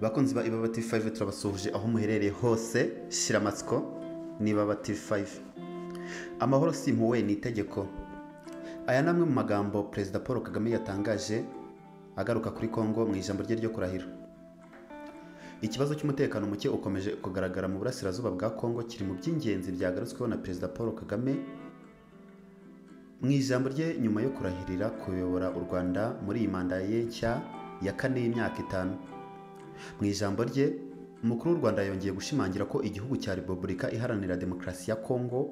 Bakunzi ba Ibaba TV5, turabasuhuje aho muherereye hose. Shira amatsiko ni Ibaba TV5. Amahoro si impuhwe, ni itegeko. Aya ni amwe mu magambo Perezida Paul Kagame yatangaje agaruka kuri Kongo mu ijambo rye ryo kurahira. Ikibazo cy'umutekano muke ukomeje kugaragara mu burasirazuba bwa Kongo kiri mu by'ingenzi byagarutsweho na Perezida Paul Kagame mu ijambo rye nyuma yo kurahirira kuyobora u Rwanda muri iyi manda ye nshya ya kane y'imyaka 5. Mu ijambo rye, umukuru w'u Rwanda yongeye gushimangira ko igihugu cya Repubulika Iharanira Demokarasi ya Kongo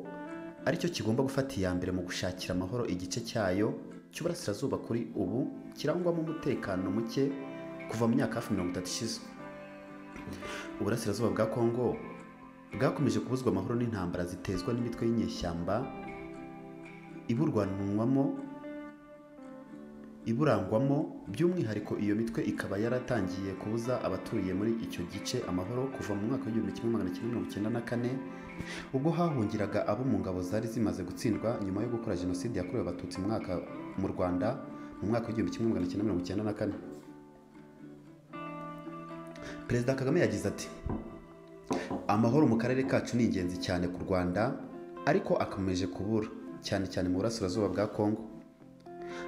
aricyo kigomba gufata iya mbere mu gushakira amahoro igice cyayo cy'uburasirazuba kuri ubu kirangwamo umutekano muke kuva mu myaka hafi 30 ishize. Uburasirazuba bwa Kongo bwakomeje kubuzwa amahoro n'intambara zitezwa n'imitwe y'inyeshyamba iburangwamo, by'umwihariko iyo mitwe ikaba yaratangiye kubuza abatuye muri icyo gice amahoro kuva mu mwaka wa 1994, ubwo hahungiraga abo mu ngabo zari zimaze gutsindwa nyuma yo gukora jenoside yakorewe Abatutsi mu Rwanda mu mwaka wa 1994. Perezida Kagame yagize ati: "Amahoro mu karere kacu ni ingenzi cyane ku Rwanda, ariko akomeje kubura cyane cyane mu burasirazuba bwa Kongo.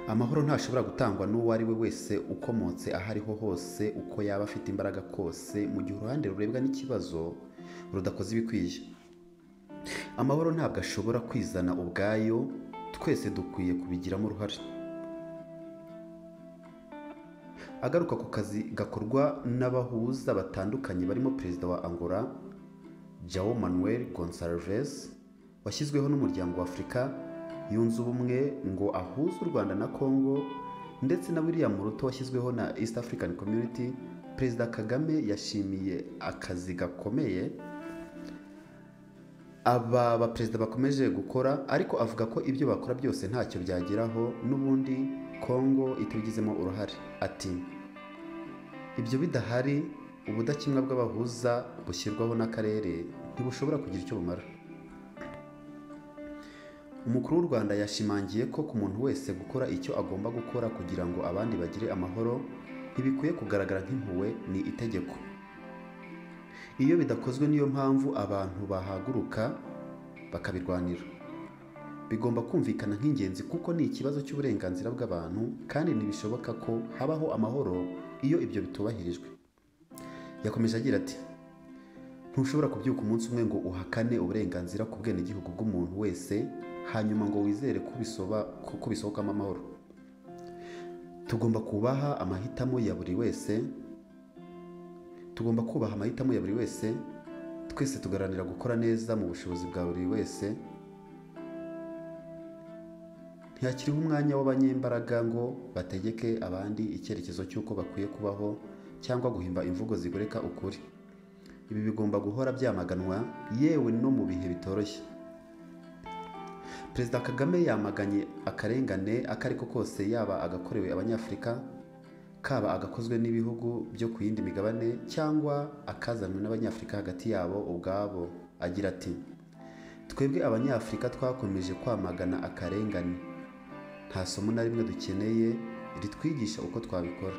Amahoro ntashobora gutangwa n'uwo ari we wese ukomotse aho ariho hose, uko yaba afite imbaraga kose, mu gihe uruhande rurebwa n'ikibazo rudakoze ibikwiye. Amahoro ntabwo ashobora kwizana ubwayo, twese dukwiye kubigiramo uruhare." Agaruka ku kazi gakorwa n'abahuza batandukanye barimo Perezida wa Angola João Manuel Gonçalves washyizweho n'Umuryango wa Afurika Yunze Ubumwe ngo ahuze u Rwanda na Kongo, ndetse na William Ruto washyizweho na East African Community, Perezida Kagame yashimiye akazi gakomeye aba baperezida bakomeje gukora, ariko avuga ko ibyo bakora byose ntacyo byageraho n'ubundi Kongo itabigizemo uruhare. Ati: "Ibyo bidahari, ubudakemwa bw'abahuza bushyirwaho n'akarere ntibushobora kugira icyo bumara." Umukuru w'u Rwanda yashimangiye ko ku muntu wese gukora icyo agomba gukora kugira ngo abandi bagire amahoro ntibikwiye kugaragara nk'impuhwe, ni itegeko. Iyo bidakozwe, niyo mpamvu abantu bahaguruka bakabirwanira. Bigomba kumvikana nk'ingenzi kuko ni ikibazo cy'uburenganzira bw'abantu, kandi ntibishoboka ko habaho amahoro iyo ibyo bitubahirijwe. Yakomeje agira ati: "Ntushobora kubyuka umunsi umwe ngo uhakane uburenganzira ku bwenegihugu bw'umuntu wese, hanyuma ngo wizere ko bisohokamo amahoro. Tugomba kubaha amahitamo ya buri wese, tugomba kubaha amahitamo ya buri wese, twese tugaharanira gukora neza mu bushobozi bwa buri wese. Ntihakiriho umwanya w'abanyembaraga ngo bategeke abandi icyerekezo cy'uko bakwiye kubaho cyangwa guhimba imvugo zigoreka ukuri. Ibi bigomba guhora byamaganwa, yewe no mu bihe bitoroshye." Perezida Kagame yamaganye akarengane ako ariko kose, yaba agakorewe Abanyafurika, kaba agakozwe n'ibihugu byo ku yindi migabane, cyangwa akazanwe n'Abanyafurika hagati yabo ubwabo. Agira ati: "Twebwe Abanyafurika twakomeje kwamagana akarengane. Nta somo na rimwe dukeneye ritwigisha uko twabikora."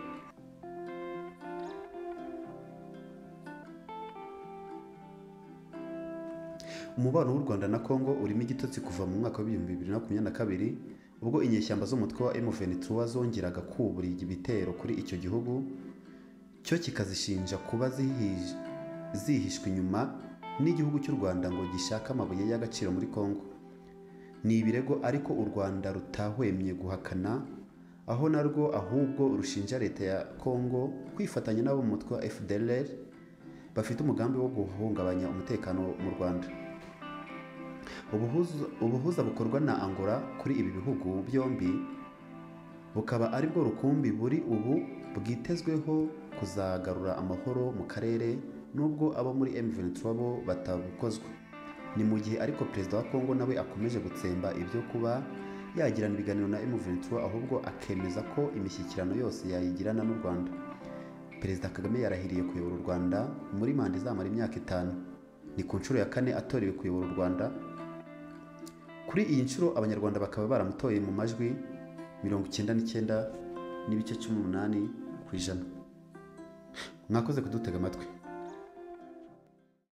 Umubano w'u Rwanda na Kongo urimo igitotsi kuva mu mwaka wa 2022, ubwo inyeshyamba z'umutwe wa M23 zongeraga kubura ibitero kuri icyo gihugu, cyo kikazishinja kuba zihishwe inyuma n'igihugu cy'u Rwanda ngo gishaka amabuye y'agaciro muri Kongo. Ni ibirego ariko u Rwanda rutahwemye guhakana, aho narwo ahubwo rushinja leta ya Kongo kwifatanya n'abo mu mutwe wa FDLR bafite umugambi wo guhungabanya umutekano mu Rwanda. Ubuhuza bukorwa na Angola kuri ibi bihugu byombi bukaba aribwo rukumbi buri ubu bwitezweho kuzagarura amahoro mu karere, nubwo abo muri M23 bo batabukozwa. Ni mu gihe ariko Perezida wa Kongo nawe akomeje gutsemba ibyo kuba yagirana ibiganiro na M23, ahubwo akemeza ko imishyikirano yose yayigirana n'u Rwanda. Perezida Kagame yarahiriye kuyobora u Rwanda muri manda izamara imyaka 5. Ni ku nshuro ya kane atorewe kuyobora u Rwanda. Kuri iyi nshuro Abanyarwanda bakaba baramutoye mu majwi 99.18%. Mwakoze kudutega amatwi.